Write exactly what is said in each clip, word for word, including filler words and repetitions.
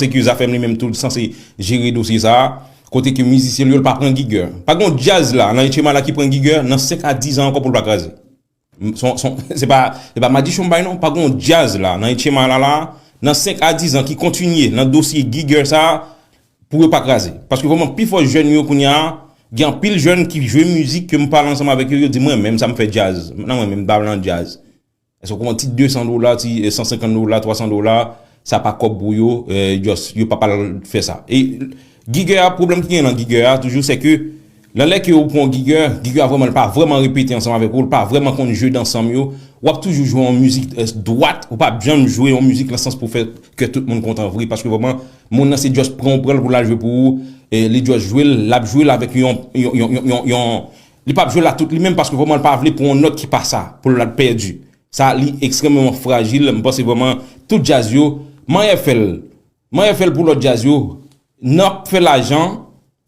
Seki Zafèm li menm tou sanse jere dosye sa a. Kote ke mizisyen l yo, l pa pran gigè. Pa gen yon djaz la nan H M I la ki pran gigè nan senk a diz an ankò pou l pa kraze. M- son- son- Se pa, se pa madichon m bay non. Pa gen yon djaz la nan H M I la la, nan senk a diz an ki kontinye nan dosye gigè sa a pou yo pa kraze. Paske vrèman, pi fò jèn yo kounye a, gen anpil jèn ki jwe mizik ke m pale ansanm avèk yo, yo di mwen menm sa m fè djaz. Nan mwen menm, m pa nan djaz. Èske w konprann ti de san dola, ti eh, san senkant dola, twa san dola, sa pa kòb pou yo, eh, just, yo pa pral fè sa. E gigè a, pwoblèm ki gen nan gigè a, toujou, se ke nan lè ke ou pran gigè, gigè a vrèman, li pa vrèman repete ansanm avèk ou, li pa vrèman konn jwe dansanm yo, w ap toujou jwe yon mizik eh, dwat, ou p ap janm jwe yon mizik nan sans pou fè ke tout moun kontan vre, paske vrèman, moun nan se just pran ou pran l pou l al jwe pou ou, eh, li just jwe l, l ap jwe l avèk yon, yon, yon, yon, yon, yon, li p ap jwe l a tout li menm paske vrèman, li pa vle pran yon nòt ki pa sa, pou l al pèdi. Sa, li ekstrèmeman frajil. M panse vrèman, tout djaz yo, manyè fè l, manyè fè l pou lòt djaz yo, n ap fè lajan,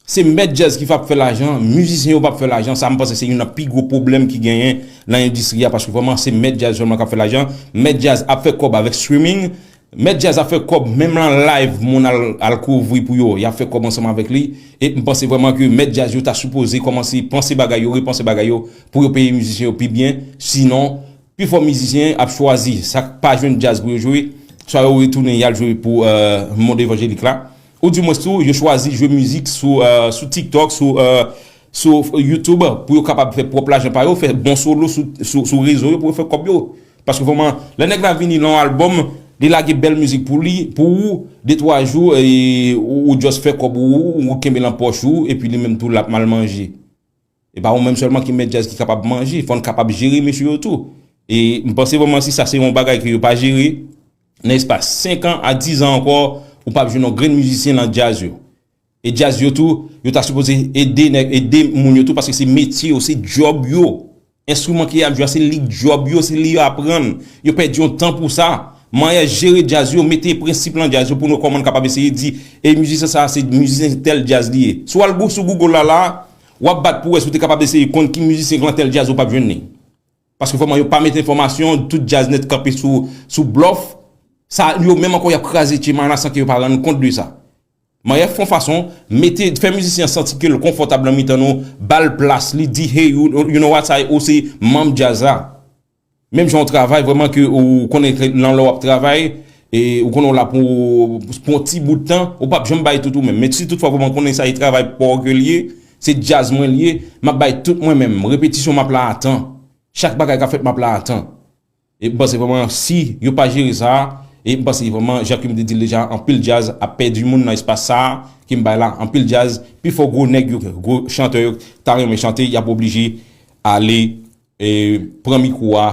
se mèt djaz ki p ap fè lajan, mizisyen yo p ap fè lajan. Sa, m panse se youn nan pi gwo pwoblèm ki genyen nan endistri a, paske vrèman, se mèt djaz sèlman k ap fè lajan. Mèt djaz ap fè kòb avèk streaming, mèt djaz ap fè kòb menm nan live, moun al, al kouvri pou yo, y ap fè kòb ansanm avèk li. E m panse vrèman ke mèt djaz yo ta sipoze kòmanse panse bagay yo, repanse bagay yo, pou yo peye mizisyen yo pi byen. Sinon, pi fò mizisyen ap chwazi sa k pa jwenn djaz pou yo jwe, swa yo retounen y al jwe pou euh, mond evanjelik la, oudimwens tou, yo chwazi jwe mizik sou, euh, sou TikTok, sou, euh, sou YouTube, pou yo kapab fè pwòp lajan pa yo, fè bon solo sou, sou, sou rezo yo, pou yo fè kòb yo. Paske vrèman, lè nèg la vini nan yon albòm, li lage bèl mizik pou li, pou ou, de twa jou, e, ou, ou just fè kòb ou, ou kenbe l nan pòch ou, epi li menm tou l ap mal manje. E pa ou menm sèlman ki mèt djaz ki kapab manje, fò n kapab jere mesye yo tou. E m panse vrèman si sa se yon bagay ke yo pa jere, nan espas senk an a diz an ankò, ou p ap jwenn yon grenn mizisyen nan djaz yo. E djaz yo tou, yo ta sipoze ede nèg, ede moun yo tou, paske se metye yo, se djòb yo. Enstriman ke y ap jwe a, se li djòb yo, se li yo aprann. Yo pèdi yon tan pou sa. Manyè jere djaz yo, mete prensip nan djaz yo pou nou kòman n kapab eseye di, e mizisyen sa a se mizisyen tèl djaz li ye. Si w al gou- sou Google la la, w ap bat pou wè si w te kapab eseye konn ki mizisyen k lan tèl djaz ou p ap jwenn li. Paske vrèman, yo pa mete enfòmasyon, tout djaz nèt kanpe sou, sou blòf. Sa, yo menm ankò, y ap kraze H M I la san ke yo pa rann kont de sa. Manyè fè yon fason, mete, fè mizisyen an santi ke l konfòtab nan mitan nou, ba l plas li, di, hey, you, you know what, sa, ou se manm djaz la. Menm jan w travay, vrèman ke ou konnen ke nan lè w ap travay, e ou konnen w la pou, pou yon ti bout tan, ou p ap janm bay tout ou menm. Men si toutfwa vrèman w konnen sa e travay pa w ke l ye, se djaz mwen l ye, m ap bay tout mwen menm. Repetisyon m ap la a tan. Chak bagay k ap fèt m ap la a tan. E m panse vrèman si yo pa jere sa, e m panse vrèman, jan ke m te di l deja, anpil djaz ap pèdi moun nan espas sa a ke m bay la, anpil djaz, pifò gwo nèg yo, gwo chantè yo ta renmen chante, y ap oblije ale e pran mikwo a